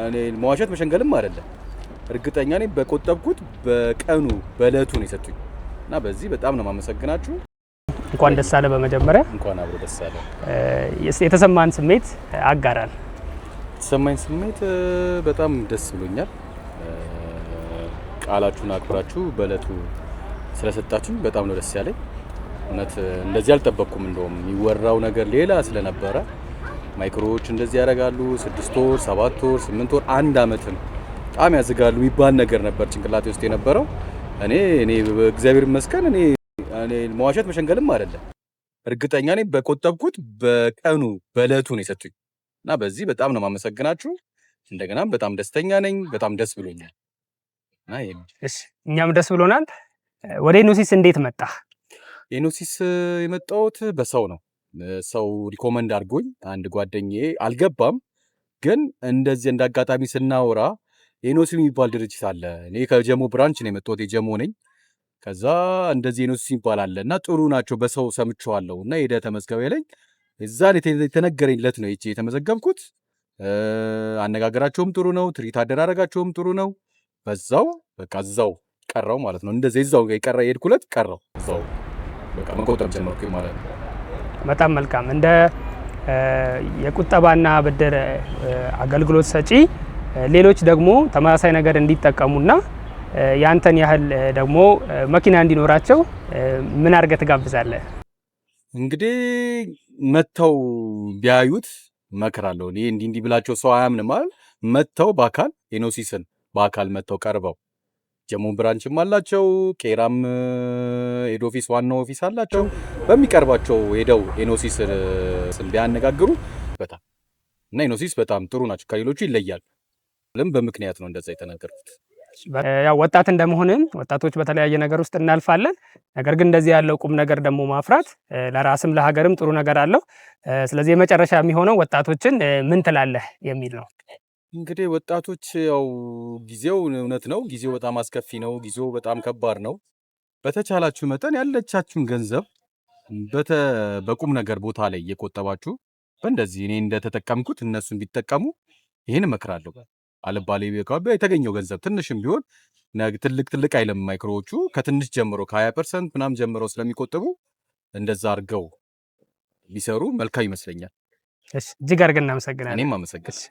እኔ መዋሸት መሸንገልም አይደለም። እርግጠኛ ነኝ በቆጠብኩት በቀኑ በእለቱ ነው የሰጡኝ እና በዚህ በጣም ነው የማመሰግናችሁ። እንኳን ደስ አለ። በመጀመሪያ እንኳን አብሮ ደስ አለ። የተሰማን ስሜት አጋራን። የተሰማኝ ስሜት በጣም ደስ ብሎኛል። ቃላችሁን አክብራችሁ በእለቱ ስለሰጣችሁኝ በጣም ነው ደስ ያለኝ። እውነት እንደዚህ አልጠበቅኩም። እንደውም የሚወራው ነገር ሌላ ስለነበረ ማይክሮዎች እንደዚህ ያደርጋሉ፣ 6 ወር፣ 7 ወር፣ 8 ወር፣ አንድ አመትም በጣም ያዝጋሉ የሚባል ነገር ነበር ጭንቅላቴ ውስጥ የነበረው። እኔ እግዚአብሔር ይመስገን እኔ መዋሸት መሸንገልም አይደለም። እርግጠኛ ነኝ በቆጠብኩት በቀኑ በእለቱ ነው የሰጡኝ እና በዚህ በጣም ነው የማመሰግናችሁ። እንደገናም በጣም ደስተኛ ነኝ። በጣም ደስ ብሎኛል። እና ይሄ ነው። እሺ፣ እኛም ደስ ብሎናል። ወደ ኤኖሲስ እንዴት መጣህ? ኤኖሲስ የመጣሁት በሰው ነው። ሰው recommend አድርጎኝ አንድ ጓደኛዬ አልገባም፣ ግን እንደዚህ እንደ አጋጣሚ ስናወራ ኤኖሲስ የሚባል ድርጅት አለ። እኔ ከጀሞ branch ነው የመጣሁት፣ የጀሞ ነኝ። ከዛ እንደዚህ ኤኖሲስ የሚባል አለ እና ጥሩ ናቸው፣ በሰው ሰምቼዋለሁ እና ሄደህ ተመዝገብ ያለኝ እዛን የተነገረኝ ዕለት ነው ሄጄ የተመዘገብኩት። አነጋገራቸውም ጥሩ ነው፣ treat አደራረጋቸውም ጥሩ ነው። በዛው በቃ እዛው ቀረው ማለት ነው። እንደዚህ እዛው የቀረ የሄድኩ ዕለት ቀረው እዛው በቃ መቆጠብ ጀመርኩኝ ማለት ነው። በጣም መልካም። እንደ የቁጠባና ብድር አገልግሎት ሰጪ ሌሎች ደግሞ ተመሳሳይ ነገር እንዲጠቀሙና ያንተን ያህል ደግሞ መኪና እንዲኖራቸው ምን አድርገህ ትጋብዛለህ? እንግዲህ መጥተው ቢያዩት እመክራለሁ። እኔ እንዲህ እንዲህ ብላቸው ሰው አያምንም አይደል? መጥተው በአካል ኤኖሲስን በአካል መጥተው ቀርበው ጀሞ branch ም አላቸው፣ ቄራም head office ዋናው office አላቸው። በሚቀርባቸው ሄደው ኤኖሲስን ቢያነጋግሩ በጣም እና ኤኖሲስ በጣም ጥሩ ናቸው፣ ከሌሎቹ ይለያል። በምክንያት ነው እንደዛ የተናገርኩት። ያው ወጣት እንደመሆንም ወጣቶች በተለያየ ነገር ውስጥ እናልፋለን። ነገር ግን እንደዚህ ያለው ቁም ነገር ደግሞ ማፍራት ለራስም ለሀገርም ጥሩ ነገር አለው። ስለዚህ የመጨረሻ የሚሆነው ወጣቶችን ምን ትላለህ የሚል ነው። እንግዲህ ወጣቶች ያው ጊዜው እውነት ነው፣ ጊዜው በጣም አስከፊ ነው። ጊዜው በጣም ከባድ ነው። በተቻላችሁ መጠን ያለቻችሁን ገንዘብ በቁም ነገር ቦታ ላይ እየቆጠባችሁ በእንደዚህ እኔ እንደተጠቀምኩት እነሱ ቢጠቀሙ ይህን እመክራለሁ። አልባሌ የተገኘው ገንዘብ ትንሽም ቢሆን ትልቅ ትልቅ አይልም። ማይክሮዎቹ ከትንሽ ጀምሮ ከ20% ምናምን ጀምረው ስለሚቆጥቡ እንደዛ አድርገው ቢሰሩ መልካም ይመስለኛል። እጅግ አድርገን እናመሰግናለን። እኔም አመሰግናለሁ።